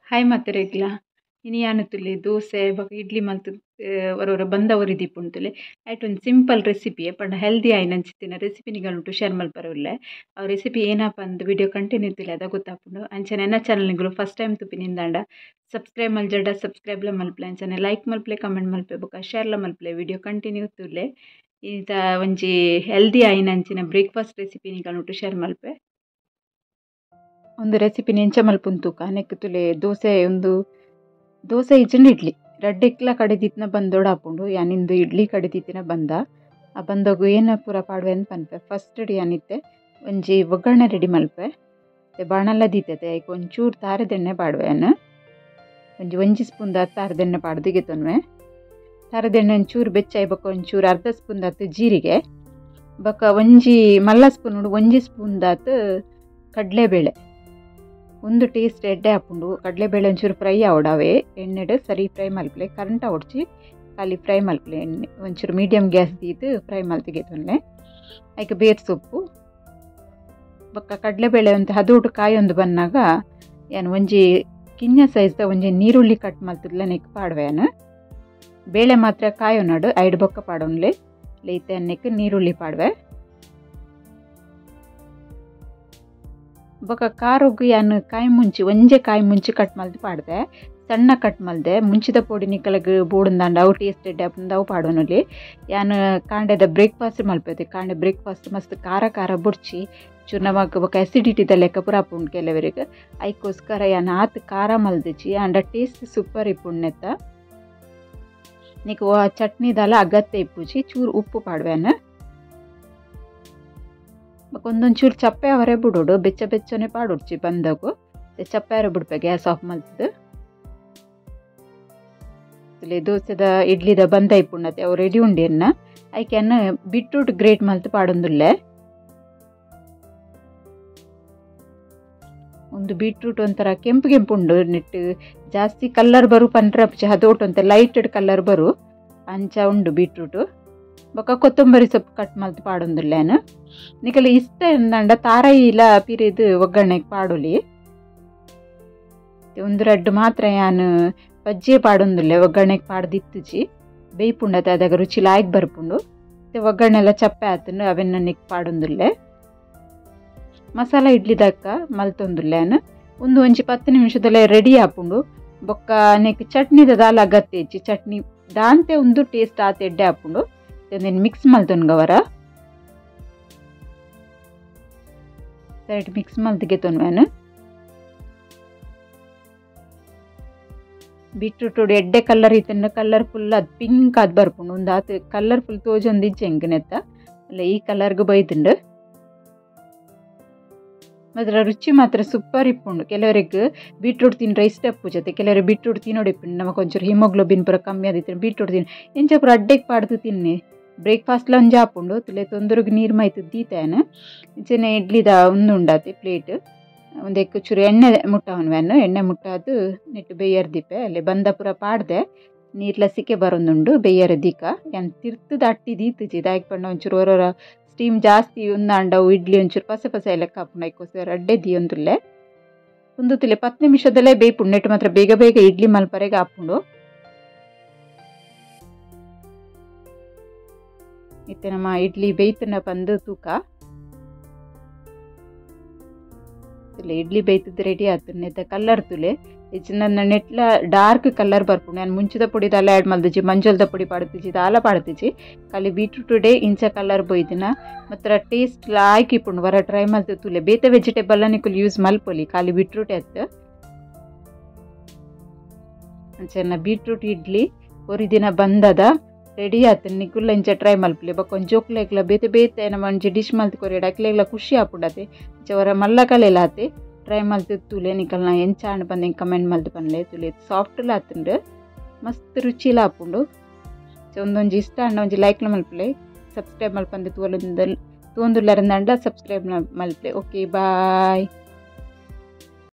Hi ಮಾತೆರೆಗ್ಲ ಇನಿ ಯಾನುತುಲೆ ದೋಸೆ ಬೊಕ ಇಡ್ಲಿ ಮಲ್ತ್ ಒರೊರ ಬಂದವರು ದೀಪುಂತುಲೆ ಐಟ್ ಒಂಜಿ ಸಿಂಪಲ್ ರೆಸಿಪಿ ಪಂಡ ಹೆಲ್ದಿ ಆಯಿನಂಚಿತ್ತಿನ ರೆಸಿಪಿ ನಿಗಲುಂಟು ಶೇರ್ ಮಲ್ಪರೆ ಉಲ್ಲೆ. ಆ ರೆಸಿಪಿ ಏನಪ್ಪ ಅಂದ್ ವಿಡಿಯೋ ಕಂಟಿನ್ಯೂ ತುಲೆ ಅದ ಗೊತ್ತಾಪುಂಡು. ಅಂಚನೆ ಎನ್ನ ಚಾನಲ್ ನಿಗುಲು ಫಸ್ಟ್ ಟೈಮ್ ತುಪಿನಿಂದಾಂಡ ಸಬ್ಸ್ಕ್ರೈಬ್ ಮಲ್ಜಡ ಸಬ್ಸ್ಕ್ರೈಬ್ಲ ಮಲ್ಪಲೆ, ಅಂಚನೆ ಲೈಕ್ ಮಲ್ಪಲೆ, ಕಮೆಂಟ್ ಮಲ್ಪಲೆ ಬೊಕ ಶೇರ್ಲ ಮಲ್ಪಲೆ. ವಿಡಿಯೋ ಕಂಟಿನ್ಯೂ ತುಲೆ ಇಂತ ಒಂಜಿ ಹೆಲ್ದಿ ಆಯಿನಂಚಿನ ಬ್ರೇಕ್ಫಾಸ್ಟ್ ರೆಸಿಪಿ ನಿಗಲುಂಟು ಶೇರ್ ಮಲ್ಪೆ. ಒಂದು ರೆಸಿಪಿ ನೆಂಚ ಮಲ್ಪುಂತೂಕ ನೆಕ್ ತುಲೆ ದೋಸೆ ಒಂದು ದೋಸೆ ಇಜ್ಜಂಡ ಇಡ್ಲಿ ರಡ್ಡೆಕ್ಲ ಕಡೆದಿತ್ತಿನ ಬಂದೋಡು ಆಪುಂಡು. ಯಾನಿಂದು ಇಡ್ಲಿ ಕಡೆದಿತ್ತಿನ ಬಂದ ಆ ಬಂದೋಗು ಏನು ಪೂರ ಪಾಡುವೆ ಅಂತ ಪನ್ಪೆ. ಫಸ್ಟ್ ಯಾನಿತ್ತೆ ಒಂಜಿ ಒಗ್ಗರಣೆ ರೆಡಿ ಮಲ್ಪೆ. ಬಾಣಲ ದೀತತೆ ಐಕ್ ಒಂಚೂರು ತಾರೆದೆಣ್ಣೆ ಪಾಡುವೆ. ಒಂಜಿ ಒಂಜಿ ಸ್ಪೂನ್ ದಾತ್ ತಾರೆದೆಣ್ಣೆ ಪಾಡ್ದು ಗೆತೊನ್ವೆ. ತಾರೆದೆಣ್ಣೆ ಒಂಚೂರು ಬೆಚ್ಚಾಯಿ ಬೊಕ್ಕ ಒಂಚೂರು ಅರ್ಧ ಸ್ಪೂನ್ ದಾತ್ ಜೀರಿಗೆ ಬೊಕ್ಕ ಒಂಜಿ ಮಲ್ಲ ಸ್ಪೂನ್ ಉಂಡು ಒಂಜಿ ಸ್ಪೂನ್ ದಾತ್ ಕಡಲೆಬೇಳೆ. ಒಂದು ಟೇಸ್ಟ್ ಎಡ್ಡೆ ಆಪುಂಡು. ಕಡಲೆಬೇಳೆ ಒಂಚೂರು ಫ್ರೈ ಆವಡಾವೆ ಎಣ್ಣೆಡ್ ಸರಿ ಫ್ರೈ ಮಲ್ಪಲೆ. ಕರೆಂಟ್ ಆವಡ್ಚಿ ಖಾಲಿ ಫ್ರೈ ಮಲ್ಪಲೆ. ಎಣ್ಣೆ ಒಂಚೂರು ಮೀಡಿಯಮ್ ಗ್ಯಾಸ್ ದೀದು ಫ್ರೈ ಮಲ್ತಿಗೆತೊನ್ಲೆ. ಐಕ್ ಬೇರ್ ಸೊಪ್ಪು ಬೊಕ್ಕ ಕಡಲೆಬೇಳೆ ಒಂದು ಹದೋಟು ಕಾಯಿ ಒಂದು ಬನ್ನಾಗ ಯಾನ್ ಒಂಜಿ ಕಿಂಜ ಸೈಜ್ದ ಒಂಜಿ ನೀರುಳ್ಳಿ ಕಟ್ ಮಲ್ತದ್ಲ ನೆಕ್ ಪಾಡುವೆ. ಯಾನ್ ಬೇಳೆ ಮಾತ್ರ ಕಾಯೊನಾಡು ಐಡ್ ಬೊಕ್ಕ ಪಾಡೊನ್ಲೆ ಲೈತೆ ನೆಕ್ ನೀರುಳ್ಳಿ ಪಾಡುವೆ. ಬೊಕ್ಕ ಖಾರೊಗು ಯಾನ್ ಕಾಯಿ ಮುಂಚಿ ಒಂಜೆ ಕಾಯಿ ಮುಂಚಿ ಕಟ್ ಮಲ್ದು ಪಾಡ್ದೆ, ಸಣ್ಣ ಕಟ್ ಮಲ್ದೆ. ಮುಂಚಿದ ಪೊಡಿ ನಿಕಲಗ್ ಬೋಡುಂದಾಂಡ ಅವು ಟೇಸ್ಟ್ ಎಡ್ಡೆ ಆಪುಂಡು ಅವು ಪಾಡೊನುಲಿ. ಯಾನ್ ಕಾಂಡೆದ ಬ್ರೇಕ್ಫಾಸ್ಟ್ ಮಲ್ಪೆದೆ. ಕಾಂಡೆ ಬ್ರೇಕ್ಫಾಸ್ಟ್ ಮಸ್ತ್ ಖಾರ ಖಾರ ಬೊಡ್ಚಿ ಚೂರು ನಮಕ್ ಬೊಕ್ಕ ಅಸಿಡಿಟಿದ ಲೆಕ್ಕ ಪೂರ ಆಪುಂಡು ಕೆಲವರಿಗೆ. ಐಕೋಸ್ಕರ ಯಾನ್ ಆತ್ ಖಾರ ಮಲ್ದಿಜಿ and taste super ಇಪ್ಪುಂಡು ನೆತ್ತ. ನಿಕ್ ಚಟ್ನಿದಲ ಅಗತ್ಯ ಇಪ್ಪುಜಿ. ಚೂರು ಉಪ್ಪು ಪಾಡುವೆ. ಒಂದೊಂಚೂರು ಚಪ್ಪೆ ಅವರೇ ಬಿಡೋಡು, ಬೆಚ್ಚ ಬೆಚ್ಚನೆ ಪಾಡೊಡ್ಚಿ ಬಂದಾಗು ಚಪ್ಪೆ ಅವರೇ ಬಿಡ್ಪೆ ಗ್ಯಾಸ್ ಆಫ್ ಮಲ್ತದು. ದೋಸೆದ ಇಡ್ಲಿದ ಬಂದ ಇಪ್ಪುಂಡತೆ ಅವು ರೆಡಿ ಉಂಡಿರ್ನ. ಐಕೆನ್ ಬೀಟ್ರೂಟ್ ಗ್ರೇಟ್ ಮಲ್ತು ಪಾಡೊಂದುಲ್ಲೆ. ಒಂದು ಬೀಟ್ರೂಟ್ ಒಂಥರ ಕೆಂಪು ಕೆಂಪು ಉಂಡು ನೆಟ್ಟು ಜಾಸ್ತಿ ಕಲ್ಲರ್ ಬರು ಪಂಡ್ರೆ ಹದೋಟು ಅಂತ ಲೈಟೆಡ್ ಕಲ್ಲರ್ ಬರು ಅಂಚ ಉಂಡು ಬೀಟ್ರೂಟು. ಬೊಕ್ಕ ಕೊತ್ತಂಬರಿ ಸೊಪ್ಪು ಕಟ್ ಮಲ್ತು ಪಾಡೊಂದುಲ್ಲೇನು. ನಿಕಲ ಇಷ್ಟ ಎಂದಂಡ ತಾರೈಲ ಪಿರಿದು ಒಗ್ಗರಣೆಗೆ ಪಾಡೊಲಿ. ಒಂದು ರಡ್ಡು ಮಾತ್ರ ಯಾನ್ ಬಜ್ಜೆ ಪಾಡೊಂದುಲ್ಲೆ, ಒಗ್ಗರಣೆಗೆ ಪಾಡ್ದಿತ್ತುಜಿ. ಬೇಯ್ಪುಂಡತೆ ಅದಾಗ ರುಚಿ ಲಾಯ್ಕ್ ಬರ್ಪುಂಡು. ಒಗ್ಗರಣೆ ಎಲ್ಲ ಚಪ್ಪೆ ಆತನು ಅವೆನ್ನ ನಿಕ್ ಪಾಡೊಂದುಲ್ಲೆ. ಮಸಾಲ ಇಡ್ಲಿ ದಕ್ಕ ಮಲ್ತೊಂದುಲ್ಲೇನು. ಒಂದು ಒಂಜಿ 10 ನಿಮಿಷದಲ್ಲೇ ರೆಡಿ ಆಪುಂಡು. ಬೊಕ್ಕ ನೆಕ್ ಚಟ್ನಿದ ದಾಲ ಅಗತ್ಯ ಇಜ್ಜಿ. ಚಟ್ನಿ ದಾಂತೆ ಒಂದು ಟೇಸ್ಟ್ ಆತ ಎಡ್ಡೆ ಆಪುಂಡು. ಮಿಕ್ಸ್ ಮಲ್ತೊನ್ಗವರ ಸೈಡ್ ಮಿಕ್ಸ್ ಮಲ್ತಿಗೆ ತೊನ್ವೇನು. ಬೀಟ್ರೂಟ್ ಎಡ್ಡೆ ಕಲ್ಲರ್ ಇತ್ತನ್ನು ಕಲರ್ಫುಲ್ ಅದು ಪಿಂಕ್ ಅದು ಬರ್ಪುಂಡು. ಒಂದು ಆತು ಕಲರ್ಫುಲ್ ತೋಜೊಂದು ಇಜ್ಜೆ ಎಂಕನೆತ್ತ ಅಲ್ಲ ಈ ಕಲರ್ಗೆ ಬೈದುಂಡು. ಮಾತ್ರ ರುಚಿ ಮಾತ್ರ ಸೂಪರ್ ಇಪ್ಪುಂಡು. ಕೆಲವರಿಗೆ ಬೀಟ್ರೂಟ್ ತಿಂದ್ರೆ ಇಷ್ಟ ಜೊತೆ, ಕೆಲವರು ಬೀಟ್ರೂಟ್ ತಿನ್ನೋಡಿಪ್ಪುಂಡು. ನಮಕ್ ಒಂಚೂರು ಹಿಮೋಗ್ಲೋಬಿನ್ ಪೂರ ಕಮ್ಮಿ ಆದಿತ್ತು ಬೀಟ್ರೂಟ್ ತಿನ್ನು ಎಂಚ ಪೂರ ಅಡ್ಡೆಗೆ ಪಾಡ್ದು ತಿನ್ನಿ. ಬ್ರೇಕ್ಫಾಸ್ಟ್ಲ ಒಂಜಿ ಆಪುಂಡು. ತುಲೆ ತೊಂದರೆಗೆ ನೀರು ಮೈತು ದೀತಾನ. ಇಂಚನೆ ಇಡ್ಲಿದ ಒಂದು ಉಂಡಾತಿ ಪ್ಲೇಟ್ ಒಂದೆಕ್ಕು ಚೂರು ಎಣ್ಣೆ ಮುಟ್ಟವನ್ವೇನು. ಎಣ್ಣೆ ಮುಟ್ಟಾದು ನೆಟ್ಟು ಬೇಯರ್ ದೀಪೆ ಅಲ್ಲಿ ಬಂದ ಪೂರ ಪಾಡ್ದೆ ನೀರ್ಲ ಸಿಕ್ಕೆ ಬರೋದುಂಡು ಬೇಯರ್ ದೀಕ. ಏನು ತಿರ್ತದ ಅಟ್ಟಿ ದೀತುಜಿ ದಾಯಕ್ ಪಂಡ ಒಂಚೂರು ಹೊರ ಸ್ಟೀಮ್ ಜಾಸ್ತಿ ಉಂದಾಂಡವು ಇಡ್ಲಿ ಒಂಚೂರು ಪಸೆ ಪಸೆ ಎಲ್ಲ ಕಾಪುಂಡು. ಐಕೋಸ್ಕರ ಅಡ್ಡೆ ದಿಯೊಂದುಲ್ಲೆ. ಒಂದು ತುಲೆ 10 ನಿಮಿಷದಲ್ಲೇ ಬೇಯ್ಪುಂಡು. ನೆಟ್ಟು ಮಾತ್ರ ಬೇಗ ಬೇಗ ಇಡ್ಲಿ ಮಲ್ಪರೆಗೆ ಆಪುಂಡು. ಇತ್ತೆ ನಮ್ಮ ಇಡ್ಲಿ ಬೇಯ್ತನ ಬಂದು ತೂಕ ತುಲೆ ಇಡ್ಲಿ ಬೇಯ್ತದ್ದು ರೆಡಿ ಆತು. ನೆತ್ತ ಕಲ್ಲರ್ ತುಲೆ ನನ್ನ ನೆಟ್ಲ ಡಾರ್ಕ್ ಕಲರ್ ಬರ್ಪುಂಡು. ನಾನು ಮುಂಚಿದ ಪೊಡಿ ದಾಲ ಆ್ಯಡ್ ಮಲ್ದಿಜಿ, ಮಂಜಲ್ದ ಪೊಡಿ ಪಾಡ್ತಿಜಿ, ದಾಲ ಪಾಡ್ತಿಜಿ. ಖಾಲಿ ಬೀಟ್ರೂಟ್ ಡೇ ಇಂಚ ಕಲರ್ ಬೊಯ್ದಿನ ಮಾತ್ರ ಟೇಸ್ಟ್ ಲಾಯ್ಕ್ ಇಪ್ಪುಂಡು. ವರ ಟ್ರೈ ಮಲ್ತು ತುಲೆ. ಬೇತೆ ವೆಜಿಟೇಬಲ್ ನಿಕುಲು ಯೂಸ್ ಮಲ್ಪೊಲಿ, ಖಾಲಿ ಬೀಟ್ರೂಟ್ ಎತ್ತು. ಅಂಚನ ಬೀಟ್ರೂಟ್ ಇಡ್ಲಿ ಒರಿದಿನ ಬಂದದ ರೆಡಿ ಆತು. ನಿಕುಲ್ಲ ಇಂಚ ಟ್ರೈ ಮಲ್ಪಲೆ. ಬೊಕ್ಕ ಒಂಜಿ ಜೋಕ್ಲೆಗ್ಲ ಬೇತೆ ಬೇತೆ ನಮ್ಮ ಒಂಜಿ ಡಿಶ್ ಮಲ್ತು ಕೊರಿಯಡ ಅಕ್ಲೆಗ್ಲ ಖುಷಿ ಆಪುಂಡತೆ. ಇಂಚ ವರ ಮಲ್ಲ ಕಲೆಲ ಆತೆ ಟ್ರೈ ಮಲ್ತು ತುಲೆ. ನಿಕಲ್ನ ಎಂಚ ಆಂಡ್ ಬಂದು ಕಮೆಂಟ್ ಮಲ್ತು ಪನ್ಲೆ. ತುಲೆ ಸಾಫ್ಟ್ಲ ಆತುಂಡು, ಮಸ್ತ್ ರುಚಿಲ ಆಪುಂಡು. ಒಂದೊಂಜಿ ಇಷ್ಟ ಅಂಡ ಒಂಜಿ ಲೈಕ್ಲ ಮಲ್ಪಲೆ, ಸಬ್ಸ್ಕ್ರೈಬ್ ಮಲ್ಪಂದು ತೋಂದುಲ್ಲರಂದಾಂಡ ಸಬ್ಸ್ಕ್ರೈಬ್ ಮಲ್ಪಲೆ. Okay, bye.